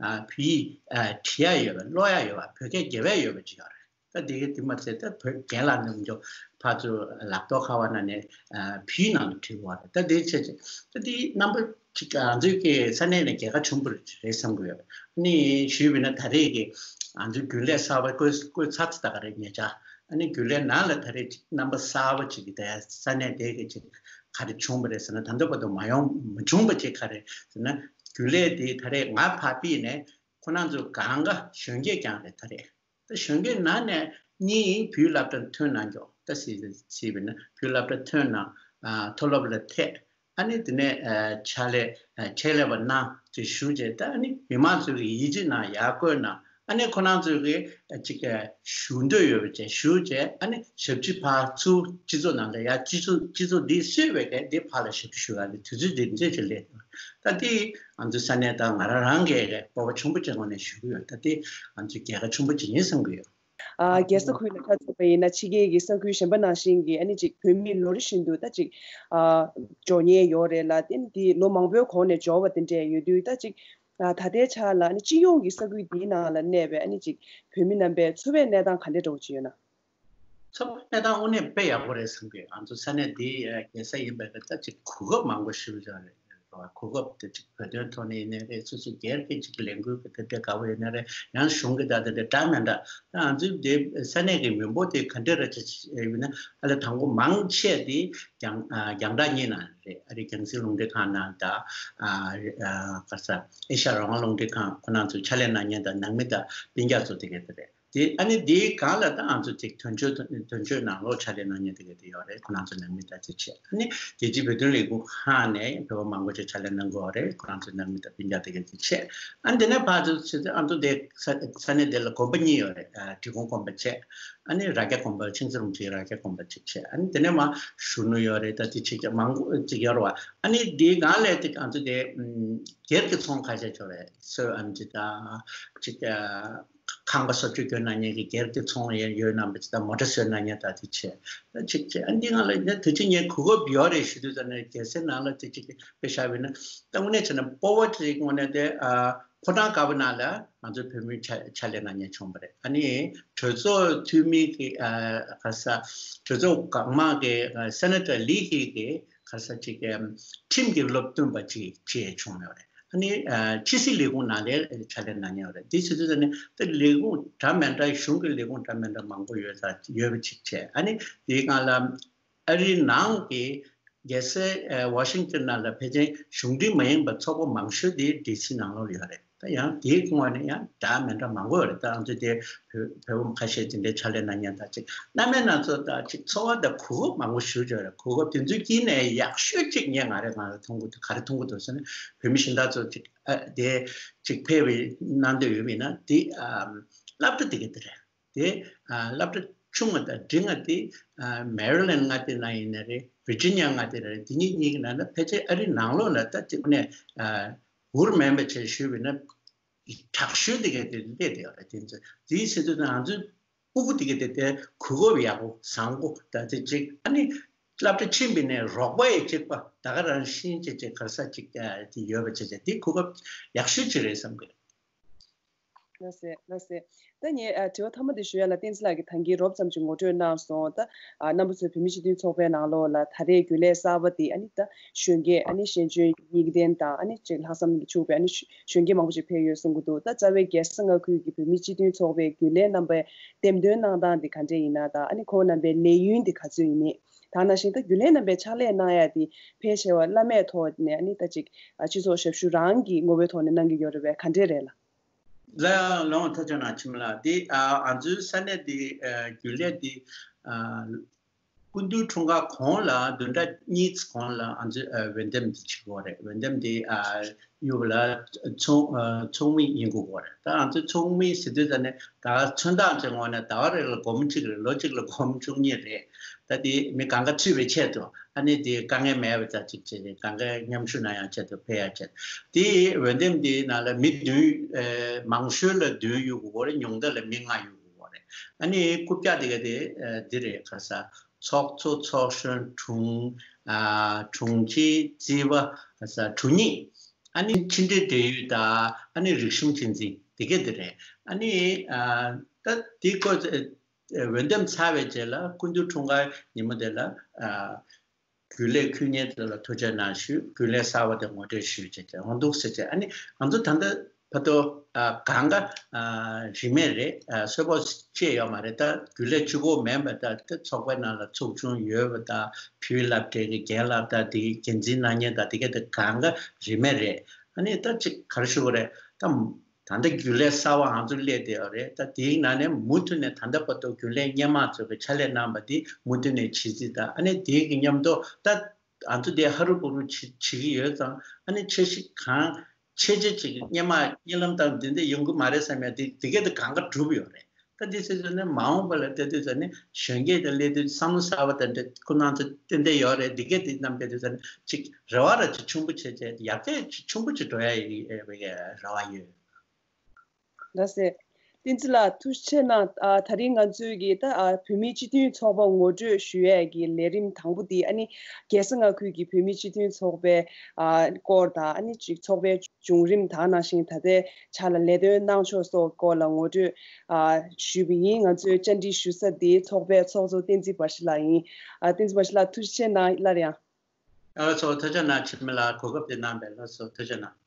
ཨ་བོད་ཡིག་ཨ་བྲིས་ཡག་ཡོད་པ་ཀློག་ཡག་ཡོད་པ་བོད་སྐད་རྒྱབ་ཡག་ཡོད་པ་ཅིག་ཡོད་རེད། ད་དེ་གས་དེ་མ་ཚད་ད་བོད་རྒན་ལགས་རྣམས་ཀྱང་ཕར་ཚུར་ལག་ཐོག་ཁ་པར་ནང་ནས་ཨ་བོད་ཡིག་ནང་ལ་བྲིས་པ་རེད། ད་དེ་བྱས་ཙང་ད་དེ་རྣམ་པ་ཅིག་ང་ཚོའི་གི་ས་གནས་ནས་རྒྱལ་ཁ་ཆེན་པོ་རེད་བསམ་གི་ཡོད། ཨ་ནི་ཞུས་པ་ཡིན་ན་ད་རེས་ཀྱི་ང་ཚོའི་རྒྱུན་ལས་གསར་པ་བསྐོས་བསྐོས་ཚར་ཚར་ད་ག་རེ་ཉེ་ཆར། ཨ་ནི་རྒྱུན་ལས་ནང་ལ་ད་རེས་ཅིག་རྣམ་པ་གསར་པ་ཅིག་གི་ད་ས་གནས་དེ་གི་ཅིག་ག་རེ་བྱུང་བ་རེད་ཟེར་ན་ད་ལྟ་བར་དུ་མ་ཡོང་མ་བྱུང་བ་ཅིག་ག་རེ་ཟེར་ན་རྒྱུན་ལས་དེ་ད་རེས་ང་ཕར་ཕུད་ནས་ཁོ་རང་ཚོ་གང་ག་གཞོན་སྐྱེས་རྐྱང་རེད་ད་རེས། ད་གཞོན་སྐྱེས་ནང་ནས་གཉིས་བོད་ཡིག་སློབ་གྲྭར་ཐོན་གནང་ཀྱོག་ད་སྲིད་སྲིད་པས་ན་བོད་ཡིག་སློབ་གྲྭར་ཐོན་གནང་། ཨ་མཐོ་སློབ་ལ་ཐད། ཨ་ནི་དེ་ནས་ཨ་ཕྱག་ལས་ཨ་ཆེད་ལས་པ་གནང་ཅེས་ཞུ་རྗེས་ད་ཨ་ནི་མི་མང་ཚོས་ཀྱི་ཡིད་ཆེས་གནང་ཡར་བསྐོས་གནང་། ཨ་ནི་ཁོ་རང་ཚོས་ཀྱི་ཨ་ཅིག་ཨ་ཞུ་འདོད་ཡོད་པ་ཅིག་ཞུ་རྗེས་ཨ་ནི་ཞབས་ཕྱི་ཕར་ཚུར་སྤྱི་ཚོགས་ནང་ལ་ཡར་སྤྱི་ཚོགས་སྤྱི་ཚོགས་འདི་གསོས་པའི་གི་འདི་ཕར་ལ་ཞབས་ཞུ་ཡག་གི་དུས་ཚོད་འདི་འདྲ་ཅིག་སླེབས་འདུག་ད་དེ་ང་ཚོའི་ས་གནས་དང་ང་རང་རང་གི་སྤོབས་པ་ཆེན་པོ་ཅིག་ངོས་ནས་ཞུ་གི་ཡོད། ད་དེ་ང་ཚོའི་རྒྱལ་ཁ་ཆེན་པོ་ཅིག་ཡིན་བསམ་གི་ཡོད། ཨ་རྒྱལ་ས་ཁུལ་ལ་ཁ་ཚུད་པ་ཡིན་ན་ཕྱི་རྒྱལ་གྱི་ས་ཁུལ་གཞན་པ་ནང་བཞིན་གྱི་ཨ་ནི་ཅིག་བོད་མི་ལོ་རེ་བཞིན་དུ་ད་ཅིག་ཨ་འབྱོར་མཁན་ཡོད་རེད་ལ། དེ་ནི་དེ་ལོ་མང་པོའི་གོང་ནས་འབྱོར་བ་དེ་འདྲས་ཡོད་དུས་ད་ཅིག་ཨ་ད་ལྟའི་ཆ་ལ་ཨ་ནི་སྤྱི་ཡོངས་ཀྱི་ས་ཁུལ་འདིའི་ནང་ལ་གནས་པའི་ཨ་ནི་ཅིག་བོད་མི་རྣམ་པའི་འཚོ་བའི་གནས་སྟངས་ག་འདྲས་འདྲ་བོ་ཅིག་ཡོད་ན། འཚོ་བའི་གནས་སྟངས་དངོས་གནས་དཔེ་ཡག་པོ་རེད་བསམ་གི། ང་ཚོ་ས་གནས་འདི་རྒྱལ་ས་ཡིན་པའི་ད་ཅིག་གོ་སྐབས་མང་པོ་ཞིག་ཡོད་རེད། གོ་སྐབས་དེ་ཅིག་བོད་དོན་ཐོག་ནས་ཡིན་ནའི་རེད། སོ་སོ་སྒེར་གྱི་ཅིག་ལས་འགུལ་གྱི་དེ་འདྲ་དགའ་པོ་ཡོད་ནའི་རེད། ཡང་གཞུང་གི་ད་དེ་འདྲ་འདྲ་མི་འདྲ་ད་ང་ཚོའི་དེ་ས་གནས་ཀྱི་མི་འབོར་དེ་ག་འདྲ་རེད་ཅེས་ཡིན་ན། ཨ་ལས་དང་པོ་མང་ཆེ་དེ་རྒྱང་ཨ་རྒྱང་བསྒྲགས་གཉིས་ནང་རེད། ཨ་རི་རྒྱང་སྲིང་རླུང་འཕྲིན་ཁང་ནང་ད་ཨ་ཨ་ག་ས་ཨེ་ཤ་ཡ་རང་དབང་རླུང་འཕྲིན་ཁང་ཁོ་རང་ཚོའི་ཕྱག་ལས་གནང་མཁན་དང་ནང་མི་དང་སྤུན་ཀྱག་ཚོ་དེ་ག་དེ་རེད། དེ་ཨ་ནི་དེའི་སྒང་ལ་ད་ང་ཚོ་ཅིག་དོན་གཅོད་དོན་གཅོད་ནང་ལོགས་ཕྱག་ལས་གནང་མཁན་དེ་ག་དེ་ཡོད་རེད། ཁོ་རང་ཚོ་ནང་མི་ད་ཅིག་བྱས། ཨ་ནི་རྒྱལ་སྤྱིའི་བོད་དོན་ལས་ཁུངས་ཁག་ནས་བོད་པ་མང་པོ་ཅིག་ཕྱག་ལས་གནང་གི་ཡོད་རེད། ཁོ་རང་ཚོ་ནང་མི་ད་སྤུན་ཀྱག་དེ་ག་དེ་བྱས། ཨ་ནི་དེ་ནས་ཕར་ཚུར་ཕྱིན་ཚེ་ཨ་ཚོ་དེ་ས་ས་གནས་དེ་ལ་དགོན་པ་གཉིས་ཡོད་རེད། ཨ་འབྲི་གུང་དགོན་པ་བྱས། ཨ་ནི་རྭ་རྒྱ་དགོན་པ་ཆིང་ས་རུང་ཆིའི་རྭ་རྒྱ་དགོན་པ་ཅིག་བྱས། ཨ་ནི་དེ་ནས་མར་གཞོན་ནུ་ཡོད་རེད། ད་དེ་ཅིག་མང་པོ་ཅིག་ཡོད་རེད་བ། ཨ་ནི་དེའི་སྒང་ལ་དེ་ཨ་ཚོ་དེ་སྒེར་གྱི་ཚོང་ཁ་ཤས་ཅིག་ཡོད་རེད། སོས་ཨམ་ཅི་ད་ཅིག་ཁང་པ་གསར་བཅོས་སྐྱོན་གནང་མཁན་གྱི་སྒེར་གྱི་ཚོང་ཡོད་གནང་བ་ཅིག་དང་མོ་ཊ་བཟོས་གནང་མཁན་ད་དེ་བྱས། ད་ཅིག་བྱས། ཨ་འདི་ང་ལ་ཡིན་ན་དུས་ཅི་ངས་གོ་སྐབས་ཡོད་རེད་ཞུ་དུས་ཙམ་ནས་རྒྱལ་སའི་ནང་ལ་དེ་ཅིག་དཔེ་བཞག་པ་ཡིན་ན་ད་དངོས་གནས་བྱས་ན་སྤོ་བོ་ཅིག་དངོས་གནས་དེ་ཨ་ཕོ་བྲང་དཀར་པོ་ནང་ལ་ང་ཚོའི་བོད་མི་ཕྱག་ཕྱག་ལས་གནང་མཁན་བྱུང་བ་རེད། ཨ་ནི་གྲོས་ཚོགས་འཐུས་མི་གི་ཨ་ག་ས་གྲོས་ཚོགས་གང་མང་གི་ཨ་སེ་ནེ་ཊར་ལི་ཧི་གི་ག་ས་ཅིག་ཁྲིམས་ཀྱི་སློབ་སྟོན་པ་ཅིག་བྱས་བྱུང་ཡོད་རེད། ཨ་ནི་ཕྱི་སྲིད་ལས་ཁུངས་ནང་ལ་ཕྱག་ལས་གནང་མཁན་ཡོད་རེད། དེ་བྱེད་དུས་ཙམ་ནས་ད་ལས་ཁུངས་འདྲ་མི་འདྲ་གཞུང་གི་ལས་ཁུངས་འདྲ་མི་འདྲ་མང་པོ་ཡོད་ས་ཡོད་པ་ཅིག་བྱས། ཨ་ནི་དེའི་སྒང་ལ་ཨ་རིའི་ནང་གི་རྒྱལ་སའི་ཝ་ཤིང་ཊོན་ནང་ལ་ཕལ་ཆེར་གཞུང་འབྲེལ་མ་ཡིན་པ་ཚོགས་པ་མང་ཤོས་དེ་ཌི་སི་ནང་ལོགས་ལ་ཡོད་རེད། ད་ཡང་དེའི་ཁོངས་ནས་ཡང་འདྲ་མི་འདྲ་མང་པོ་ཡོད་རེད། ད་ང་ཚོ་དེ་བོད་བོད་བོད་ཁ་ཤས་དེ་འདྲའི་ཕྱག་ལས་གནང་མཁན་དང་ཅིག་གནམ་མེད་ན་ཚོ་ད་ཅིག་འཚོ་བ་དང་གོ་སྐབས་མང་པོ་ཞུ་བྱས་རེད། གོ་སྐབས་དེ་ཚོའི་དཀྱིལ་ནས་ཡག་ཤོས་ཅིག་ངས་ང་རེ་ང་རེ་མཐོང་གི་འདུག་ག་རེ་མཐོང་གི་འདུག་ཟེར་ན་བོད་མི་གཞན་དག་ཚོ་ཅིག་ཨ་དེ་ཅིག་ཕེབས་པའི་གནང་འདོད་ཡོད་པ་ཡིན་ན་དེ་ཨ་སློབ་གྲྭ་དེ་ག་དེ་རེད། དེ་ཨ་སློབ་གྲྭ་ཆུང་ང་དང་འབྲིང་ང་དེ་ཨ་མེ་རི་ལེན་ང་དེ་ན་ཡིན་ན་རེད། ཝི་ཇི་ནི་ཡ་ང་དེ་ན་རེད། དེ་གཉིས་གཉིས་ཀྱི་ནང་ན་ཕལ་ཆེར་ཨ་རིའི་ནང་ལོགས་ན་ད་དེ་ནས་ཨ་འུར་མེད་པ་བྱས་ཞུས་པ་ཡིན་ན། དྲག་ཤོས་དེ་གས་དེ་སླེབས་བསྡད་ཡོད་རེད། དེ་ཚོ་དེའི་ཕྱིར་དུ་ང་ཚོའི་སྤུ་གུ་དེ་གས་དེ་དེ་གོ་སྐབས་ཡག་པོ་བཟང་པོ་ད་དེ་ཅིག་ཨ་ནི་སློབ་གྲྭ་ཕྱིན་པ་ནས་རོགས་པ་ཡི་གཅིག་པ་ད་ག་རང་བཞིན་ཅིག་ཅིག་ག་རེ་ཟེར་ཅིག་དེ་ཡོད་པ་བྱས་བྱས་དེ་གོ་སྐབས་ཡག་ཤོས་ཅིག་རེད་བསམ་གི། ལགས་སེ་ལགས་སེ། ད་ངས་ཨ་དྲི་བ་མཐའ་མ་དེ་ཞུ་ཡ་ལ་བསྟན་འཛིན་ལགས་ཀྱིས་ད་གིན་རོབ་ཙམ་ཅིག་ངོ་སྤྲོད་གནང་སོང་། ད་ཨ་རྣམ་པ་ཚོས་བོད་མི་སྤྱི་མཐུན་ཚོགས་པའི་ནང་ལོགས་ལ་ད་རེས་རྒྱུན་ལས་གསར་པ་དེ་ཨ་ནི་ད་གཞོན་སྐྱེས་ཨ་ནི་ཤེས་འཇོན་སྙིང་ལྡན་དང་ཨ་ནི་ཅིག་ལྷག་བསམ་ཕྱུག་པའི་ཨ་ནི་གཞོན་སྐྱེས་མང་པོ་ཅིག་ཕེབས་ཡོད་གསུང་གི་འདུག་ད་རྩ་བའི་རྒྱལ་ས་མངའ་ཁུལ་གྱི་བོད་མི་སྤྱི་མཐུན་ཚོགས་པའི་རྒྱུན་ལས་རྣམ་པའི་འདེམས་ཐོན་གནང་སྟངས་དེ་ག་འདྲས་ཡིན་ན་དང་ཨ་ནི་ཁོང་རྣམ་པའི་ལས་ཡུན་དེ་ག་ཚོད་ཡིན་མིན། ད་ནང་བཞིན་ད་རྒྱུན་ལས་རྣམ་པའི་ཕྱག་ལས་གནང་ཡ་དེ་ཕལ་ཆེ་བ་བླ་མེད་ཐོག་ནས་ཨ་ནི་ད་ཅིག་ཨ་སྤྱི་ཚོགས་ཞབས་ཞུ་རང་གི་ངོ་བོའི་ཐོག་ནས་གནང་གི་ཡོད་རེད་པས། ག་འདྲས་རེད་ལགས། ལ་ལོང་ཐ་ཆ་ན་ཆིམ་ལ་དེ་ཨ་ང་ཚོའི་ས་གནས་དེ་ཨ་རྒྱུན་ལས་དེ་ཨ་སྐུ་མདུན་འཁྲུངས་སྐར་གོང་ལ་བདུན་ཕྲག་གཉིས་ཙམ་གོང་ལ་ང་ཚོས་ཨ་འོས་འདེམས་དེ་བྱེད་དགོས་རེད། འོས་འདེམས་དེ་ཨ་གཡུག་ལ་ཚོགས་ཨ་ཚོགས་མི་ཡིན་དགོས་རེད། ད་ང་ཚོས་ཚོགས་མི་ཟེར་དུས་ད་ནས་ད་མཚོན་རྟགས་ཅིག་ངོས་ནས་ཟླ་བ་རེ་ལ་སྒོར་མོ་གཅིག་རེད། ལོ་གཅིག་ལ་སྒོར་མོ་བཅུ་གཉིས་རེད། ད་དེ་མི་གང་ག་ཚུད་པའི་ཆེད་དུ་ཨ་ནི་དེ་དཀའ་ངལ་མེད་པ་ཙམ་ཅིག་བྱས་ནས་གང་ག་མཉམ་ཞུགས་གནང་ཡག་ཆེད་དུ་ཕེབས་ཡག་ཆེད་དུ་དེ་འོས་འདེམས་དེའི་ནང་ལ་མི་བདུན་ཨེ་མང་ཤོས་ལ་བདུན་གཡུག་དགོས་རེད། ཉུང་མཐའ་ལ་མི་ལྔ་གཡུག་དགོས་རེད། ཨ་ནི་རྐུབ་བཀྱག་དེ་ག་དེ་ཨེ་འདི་རེད། ག་ས་ཚོགས་གཙོ་ཚོགས་གཞོན་དྲུང་ཨ་དྲུང་ཆེ་རྩིས་པ་ག་ས་དྲུང་ཉིད་ཨ་ནི་ཕྱི་འབྲེལ་འབྲེལ་ཡོད་དང་ཨ་ནི་རིག་གཞུང་གཅེས་འཛིན་དེ་ག་དེ་རེད། ཨ་ནི་ཨ་ད་དེ་སྐོར་ཨེ་འོས་འདེམས་ཚར་བའི་རྗེས་ལ་སྐུ་མདུན་འཁྲུངས་སྐར་ཉིན་མོ་དེ་ལ་ཨ་རྒྱུན་ལས་ཁུར་མཁན་དེ་ལ་ཐུགས་རྗེ་གནང་ཞུ། རྒྱུན་ལས་གསར་པ་དེ་ངོ་སྤྲོད་ཞུ་བྱས་ཏེ་འོང་འདུག་ཟེར་བྱས། ཨ་ནི་ང་ཚོ་ད་ལྟ་བར་དུ་ཨ་གང་ག་ཨ་རིས་མེད་རེད། ཨ་གསོལ་ཕོགས་བཅད་ཡོད་མ་རེད། ད་རྒྱུན་ལས་གཅིག་པོ་མིན་པ་ད་ད་ཚོགས་པའི་ནང་ལ་ཚོགས་ཆུང་ཡོད་པ་དང་བོད་སློབ་གྲྭའི་རྒན་ལགས་དང་དེའི་འགན་འཛིན་གནང་མཁན་དང་དེ་ག་དེ་གང་ག་རིས་མེད་རེད། ཨ་ནི་ད་ཅིག་ག་རེ་ཞུ་དགོས་རེད། ད་ད་ལྟ་རྒྱུན་ལས་གསར་པ་ང་ཚོ་སླེབས་བསྡད་ཡོད་རེད། ད་དེའི་ནང་ནས་མུ་མཐུད་ནས་ད་ལྟ་བར་དུ་རྒྱུན་ལས་སྔོན་མ་ཚོ་གི་ཕྱག་ལས་གནང་པ་དེ་མུ་མཐུད་ནས་བྱེད་རྩིས་དང་། ཨ་ནི་དེའི་གི་མཉམ་དུ་ད་ང་ཚོ་དེ་ཧ་རུ་བུ་རུ་བྱེད་བྱེད་ཀྱི་ཡོད་ཙང་། ཨ་ནི་འཆར་གཞི་གང་ཆེ་ཆེ་ཅིག་སྔོན་མ་གཉིད་ལམ་དང་དེ་འདྲ་ཡོང་གི་མ་རེད་བསམ་ཡ་དེ་དེ་གས་དེ་གང་ག་གྲུབ་ཡོད་རེད། ད་དེ་ཚོ་ཚོ་ནི་མ་འོངས་པ་ལ་ལྟ་དུས་ཙམ་ནས་གཞོན་སྐྱེས་དང་སླེབས་དུས་བསམ་བློ་གསར་པ་དང་འདྲ་ཁོ་རང་ཚོ་ཏན་ཏན་ཡོད་རེད། འདི་གས་འདི་རྣམས་བལྟས་དུས་ཙམ་ནས་ཅིག་རེ་བ་ར་ཅིག་ཆུང་པོ་བྱས་བྱས་ཡར་རྒྱས་ཅིག་ཆུང་པོ་ཅིག་འགྲོ་ཡ་ཡི་རེ་བ་ཡོད། ལགས་སེ། བསྟན་འཛིན་ལགས་ཐུགས་རྗེ་ཆེ་གནང་། ཨ་དེ་རིང་ང་ཚོའི་གི་ད་ཨ་བོད་མིའི་སྤྱི་མཐུན་ཚོགས་པ་ངོ་སྤྲོད་ཞུ་ཡས་ཀྱི་ལས་རིམ་དང་པོ་འདི་ཨ་ནི་རྒྱལ་ས་མངའ་ཁུལ་གྱི་བོད་མིའི་སྤྱི་མཐུན་ཚོགས་པའི་ཨ་སྐོར་དང་ཨ་ནི་ཅིག་ཚོགས་པའི་བྱུང་རིམ་དང་ནང་བཞིན་ད་ལྟའི་ཆ་ལ་ལས་དོན་གནང་ཕྱོགས་སོགས་སྐོར་ལ་ངོ་སྤྲོད་ཨ་ཞུས་པ་ཡིན། ང་ཚོའི་བཅར་འདྲི་ཞུ་ས་འདི་ཚོགས་པའི་ཚོགས་གཙོ་བསྟན་འཛིན་བཀྲ་ཤིས་ལགས་ཡིན། ཨ་བསྟན་འཛིན་བཀྲ་ཤིས་ལགས་ཐུགས་རྗེ་ཆེ་གནང་། སླར་ཡང་། ཨ་ལགས་སོ་ཐུགས་རྗེ་གནང་། འཆི་མེད་ལགས་གོ་སྐབས་དེ་གནང་བས་ལགས་སོ་ཐུགས་རྗེ་གནང་།